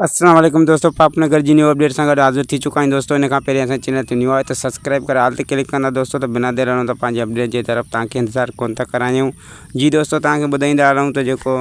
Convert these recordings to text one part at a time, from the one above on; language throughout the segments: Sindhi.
السلام عليڪم دوستو پاپ نگر جي نيو اپڊيٽ سان گڏ حاضر ٿي چڪا آهيون دوستو ان کان پهرين اسان چينل تي نيو آهي ته سبسڪرائب ڪري آل تي ڪلڪ ڪندا دوستو ته بنا دير هلون ته پنهنجي اپڊيٽ جي طرف توهان کي انتظار ڪون ٿا ڪرايون جي دوستو توهان کي ٻڌائيندا هلون ته جيڪو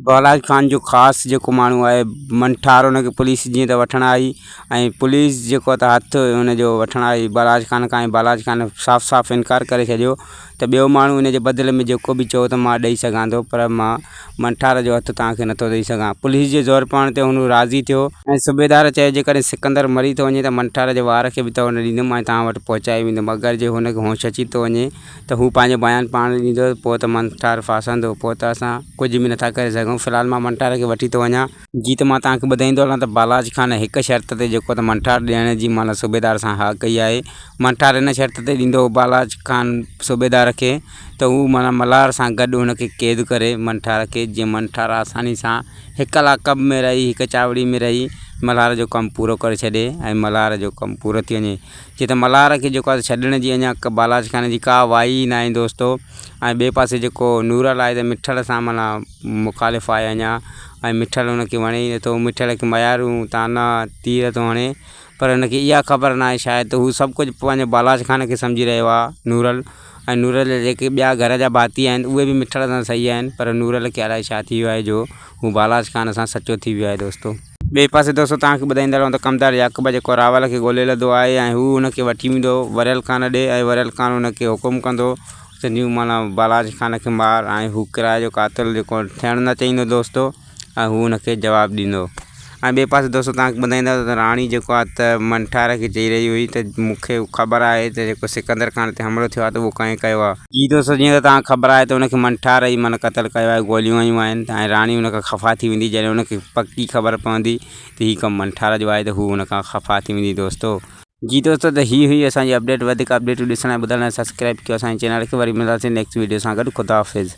بالاج خان جو خاص جيڪو ماڻهو آهي منٺار ان کي پوليس جيئن ته وٺڻ آئي ۽ پوليس جيڪو ته هٿ ان جو وٺڻ آئي بالاج خان کان ۽ بالاج خان صاف صاف انڪار ڪري ڇڏيو ته ٻيو ماڻهو ان جي بدلي ۾ جيڪو به چئو ته مان ڏئي سگهان ٿو پر مان منٺار جو هٿ توهان کي نٿو ڏئي سگهان. پوليس جي زور پوڻ تي هن راضي ٿيو. ۽ صوبيدار چيو جيڪڏهن سڪندر مري ٿو وڃي ته منٺار جي وار کي به تئو نه ڏيندم ۽ توهان وٽ پهچائي ويندم اگر جي هن کي هوش اچي ٿو وڃي ته هو پنهنجو بيان پاڻ ڏيندو پوء ته منٺار ڦاسندو پوء ته اسان ڪجهه به نٿا ڪري سگهون في الحال مان منٺار کي وٺي ٿو وڃان. جي ته مان توهان کي ٻڌائيندو هلان ته بالاچ خان هڪ شرط تي جيڪو ته منٺار ڏيڻ جي معنيٰ صوبيدار سان ها ڪئي آهي. منٺار ان شرط تي ڏيندو هو بالاچ خان صوبيدار کي ته هو معنيٰ ملهار سان گڏ هن کي قيد ڪري منٺار کي جيئن منٺار آساني سان هڪ لاڪب ۾ رهي هڪ چاوڙي ۾ رهي ملهار جو ڪم پورو ڪري ڇڏي ۽ ملهار جو ڪم پورو ٿي وڃي جيئن ته ملهار کي جيڪو آهي ڇڏڻ جي اڃا بالاچ خان جي ڪا وائي ئي ناهي دوستو ۽ ٻئي پاسي جيڪو نورل آهي ته مٺل سان معنيٰ مخالف آهي اڃا ۽ مٺل هن کي وڻي ئي نٿو مٺل کي ميارون طعنا تير ٿو هڻي پر هن کي اها خبر ناهي شايد ته هو سڀ ڪجهه پنهنجي بالاچ خان کي سمجهي رهيو آهي نورل ۽ نورل جا جيڪي ٻيا گهر جا ڀاتي آهن اهي به مٺل سان صحيح آهن پر نورل کي الائي ڇا ٿي ويو آهي جو هو بالاچ خان سان سچو ٿي ويو آهي دوستو. ٻئي پاسي دوستو توهان کي ٻڌائيندا رهون ته ڪمدار يعقوب جيڪو راول کي ڳولي لڌو آهي ۽ هو هن کي وٺي ويندو وريل خان ڏي ۽ وريل خان هن کي حڪم ڪندو ته نيو معنيٰ بالاچ خان کي مار ۽ هو ڪرائي جو قاتل جيڪو ٿيڻ نه چاهيندو دوستو ۽ هو هن کي جواب ڏيندو ۽ ٻئي پاسي دوستو توهان کي ٻڌائيندا ته راڻي جيڪو آهي ته منٺار کي چئي رهي هئي ته مون کي خبر آهي ته جيڪو سڪندر خان تي حملو ٿيو آهي ته اهو ڪنهن ڪيو آهي. جي دوستو جيئن ته توهان کي خبر آهي ته ان کي منٺار ئي معنيٰ قتل ڪيو آهي گوليون هنيون آهن ۽ راڻي ان کان خفا ٿي ويندي جڏهن ان کي پڪي خبر پوندي ته هي ڪم منٺار جو آهي ته هو ان کان خفا ٿي ويندي دوستو. جي دوستو ته هي هئي اسان جي اپڊيٽ وڌيڪ اپڊيٽون ڏسڻ ۽ ٻڌڻ لاء سبسڪرائب ڪيو اسان جي چينل کي وري ملنداسين نيڪسٽ ويڊيو سان گڏ خدا حافظ.